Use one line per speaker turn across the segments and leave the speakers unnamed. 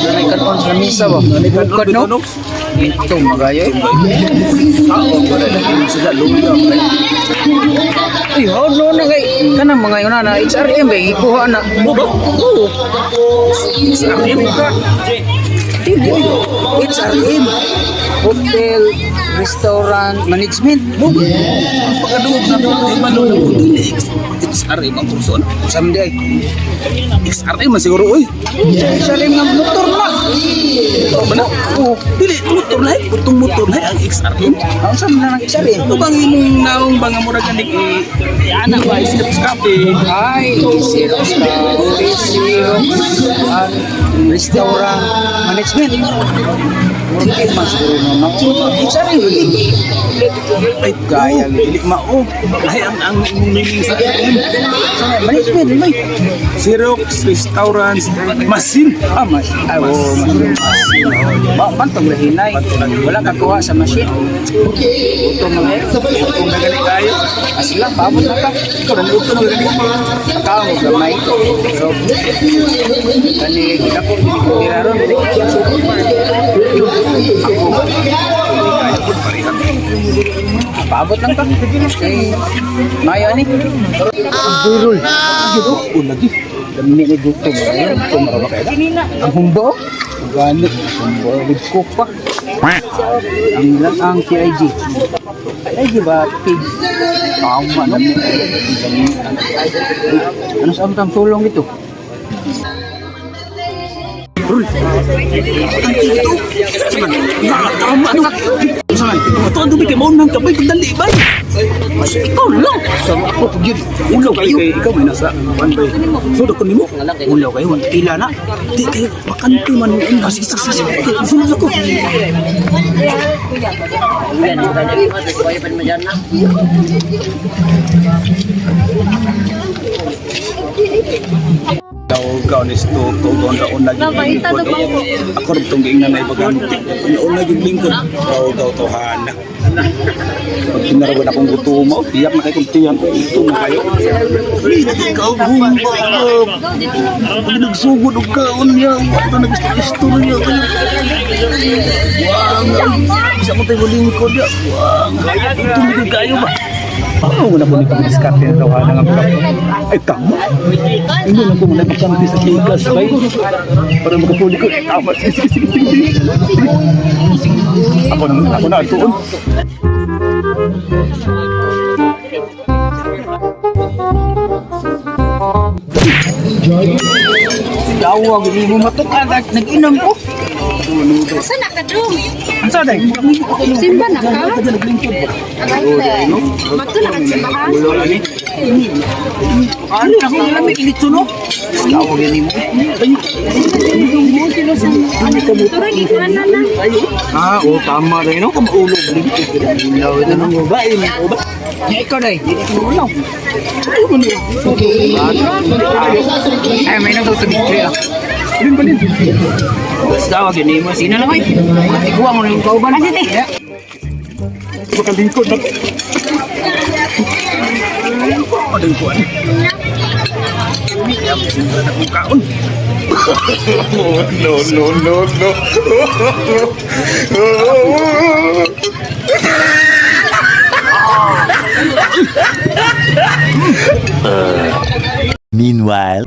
May kanon sa misa ba? Bukod no? Ito magayo eh.
Sila luya.
Ay, how no na kay kanang mga yun na HRM ba ikuha na. Oo. HRM ka. Dili. HRM. Hotel Restaurant Management.
Pagkaduog na ko, ay malulog ko dili. XRM ang kurso.
Samdi ay.
XRM man siguro oy.
HRM nga motor na.
Motor ba na?
Oo.
Dili motor lahi, putong motor lahi ang XRM.
Ang sa man ang HRM?
Ito bang imong naong bang murag ganing i ana ba Xerox copy?
Ay, Xerox ka. Xerox and Restaurant Management. Murag man siguro no. HRM lagi.
Ay,
Gaya,
dili mao. Lahi ang imong meaning sa RM.
Sa management may.
Xerox restaurants machine.
Ah, mas. Ay, oh, machine. Ba, pantong lahinay. Wala kakuha sa machine. Utong mga
Kung nagali kayo,
Asila, paabot na ka.
ikaw na utong na gali.
Kakao, gamay. Pero, kani, kita ko, hindi ko tira ron. Ako. Ah, paabot lang ka. Kay, mayo ani. Burol.
Oh, lagi.
Dami ni gutom. Ayun, gutom ra ba kayo? Ang humbo.
Gani.
Humbo, with cook pa. Ang TIG. TIG ba? Pig. Tama no? Ano sa amtang tulong ito?
Tama no. Ito ang dumi kay maunang kabay pagdali bay.
Mas ikaw lang. Sa ako pag yun. Ulaw kayo.
Kay ikaw may nasa kuan bay. Sudok ko nimo.
Ulaw kayo. Pila na.
Di kayo bakante man. Ah, sige, sige, sige. Sunod ako. Daw ka ni sto to don ra una gyud lingkod. Ako ra tong giingnan na ibagamit. Una gyud lingkod. Daw daw tohana. Pag kinarawan akong gutom mo, iyak na kay kong tiyan. Ito na kayo. Ikaw humba. Pag nagsugod og kaon niya, wala na gusto istorya kayo. Wang, bisa mo tayo lingkod ya. Wang, ito mo kayo ba? Paano mo na po nito diskarte ang tawanan nga mga? Ay, tama. Hindi lang ko muna pagkampi sa tigas, bay. Para makapuli ko. Ay, tama. Sige, sige, sige, sige. Ako na, tuon.
Dawag, hindi mo matukan. Nag-inom ko.
Saan na ka dong?
Ang sa day?
Simba na ka? Magto na ka simbahan?
Ano na akong lamig ilitso no? Dawag yun mo.
Tara, gikuan na na.
Ah, oo, tama rin no? Kamaulog. Ulaw ito nang babae. Ya, ikaw day. Hindi ko ulaw. Ay, may nang tubig tree ah.
Alin ba din?
Dawag yun mo. Sino lang ay? Ikuha mo na yung kauban. Asi, te.
Baka lingkod na. Ano yung kuwan? Akong kaon.
No, no, no, no.
Meanwhile.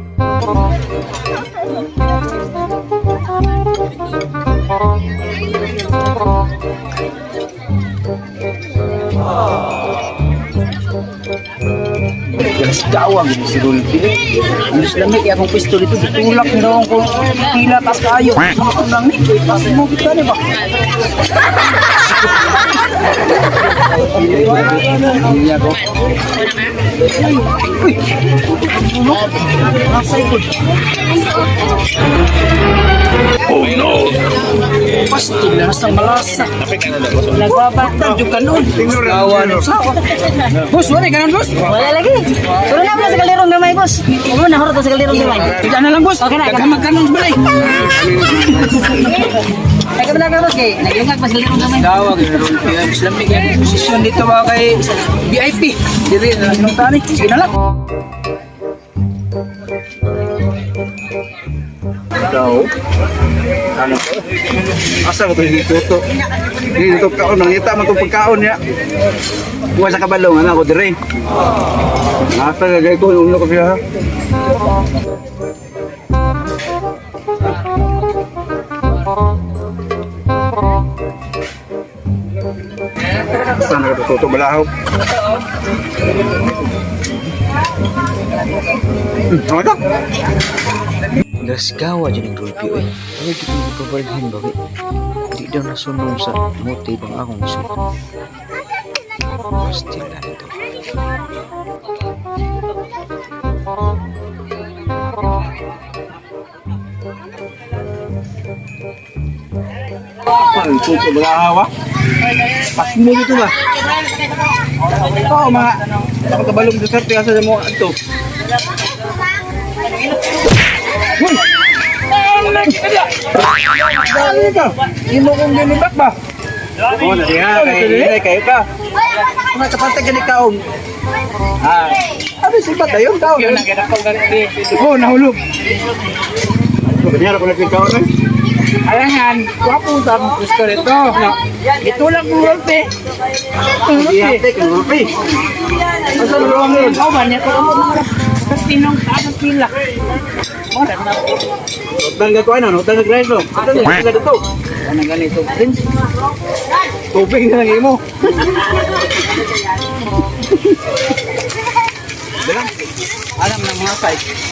Galas dawag yun si Rulpi. Ang lamig kaya akong pwesto dito. Gitulak ni daw ko. Pila tas kayo. Sama ko lang ni. Pas mo kita ni ba? Iya ko. Uy! Nasa ikot.
Oh no.
Astig na sa malasa.
Nagwaba.
Tadyo kanon. Gawa na sawa. Boss, wala kanon boss.
Wala lagi. Pero na sa kalderong gamay, boss. Mo na horot sa kalderong gamay.
Kita na lang boss.
Okay na,
Daghan magkanon sa balay.
Ay ka ka boss kay nagyungag pa sa kalderong gamay.
Gawa gyud ron. Mas lamig ang posisyon dito ba kay VIP. Diri na lang tani. Sige na lang.
Daw. Ano to? Asa ba to yung tuto? Dito kaon, nangita man tong pagkaon niya. Buwa sa kabalong, ano ako dire. Nasa gagay ko, ulo ko siya. Saan na tuto balahaw? Ano to?
Gasgawa dyan ang Rolpio eh. Ano dito yung ipabalhin ba eh? Di daw nasunog sa motive ang akong isuot. Still na nito.
Ang tuto balahaw ah. Pasmo dito ba? Oo, mga ako kabalong dessert kasi sa mo ato. Uy! Dali ka! Imo kong ginibak ba? Oo, na diha. Kay kayo ka. Mga kapantag gani kaong. Ah. Abi sipat dayon kaon. Oh, nahulog. Ganyan ako nagkikaon eh.
Alangan, wapo sa akong gusto nito. No. Ito lang kong Rolpe.
Ihapik, Rolpe. Asa na ron?
Oh, man, ko Tinong taas pila.
Utang ka kuan, utang ka grind Utang ka dito.
Ano ganito, Prince?
Tubig na lang imo.
Alam ng mga size.